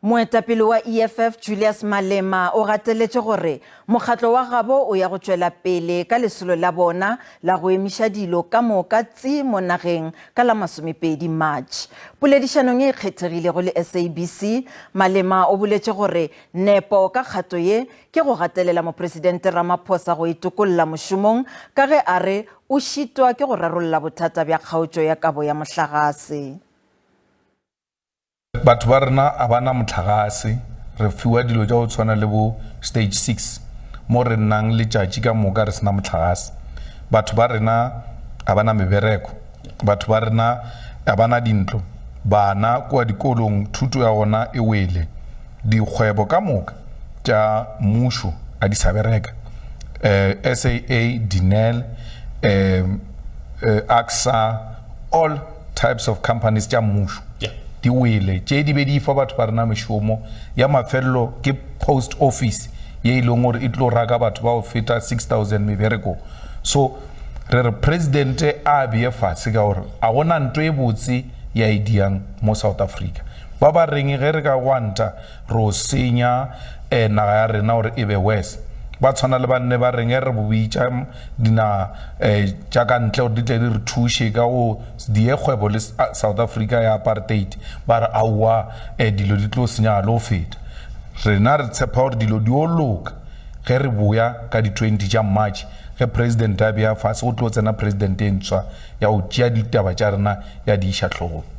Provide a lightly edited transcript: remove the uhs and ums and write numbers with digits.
Moetapele wa EFF Julius Malema o gateletše gore mokgatlo wa gabo o ya go tšwela pele ka lesolo la bona la go emiša dilo ka moka tsi mo nageng ka la masomepedi March. Poledišanong e kgethegilego le SABC, Malema o boletše gore nepo ka kgato ye ke go gatelela Mopresidente Ramaphosa go itokolla mošomong ka ge a re o šitwa ke go rarolla bothata bja kgaotšo ya kabo ya mohlagase. Batho ba rena a ba na mohlagase, re fiwa dilo tša go tshwana le bo stage 6 mo re nnang letšatši ka moka re sena mohlagase. Batho ba rena a ba na mebereko, batho ba rena a ba na dintlo, bana kua dikolong thuto ya gona e wele, dikgwebo ka moka tša mmušo a di sa bereka. Eh, SAA, Denel, eh, eh, AXA, all types of companies tša mmušo di wele tše di be di fa batho ba rena mešomo ya mafelelo ke post office ye e leng gore e tlo raka batho ba go feta 6000 meberekong so re re presidente a beye fatshe ka gore a gona nto e botse ya e diang mo South Africa ba ba reng ge re ka gwanta ro senya eh, naga ya rena gore e be worse ba tshwana le banne ba reng ge re bitša dinaga um tša ka ntle gore di tle di re thuše ka go die kgwebo le South Africa ya apartheid ba re aowa um dilo di tlo senyega le go feta rena re tshepa gore dilo di o loka ge re boya ka di-20 tša March ge president a beya fase go tlo tsena president e ntshwa ya go tšea ditaba tša rena ya di iša hlogong.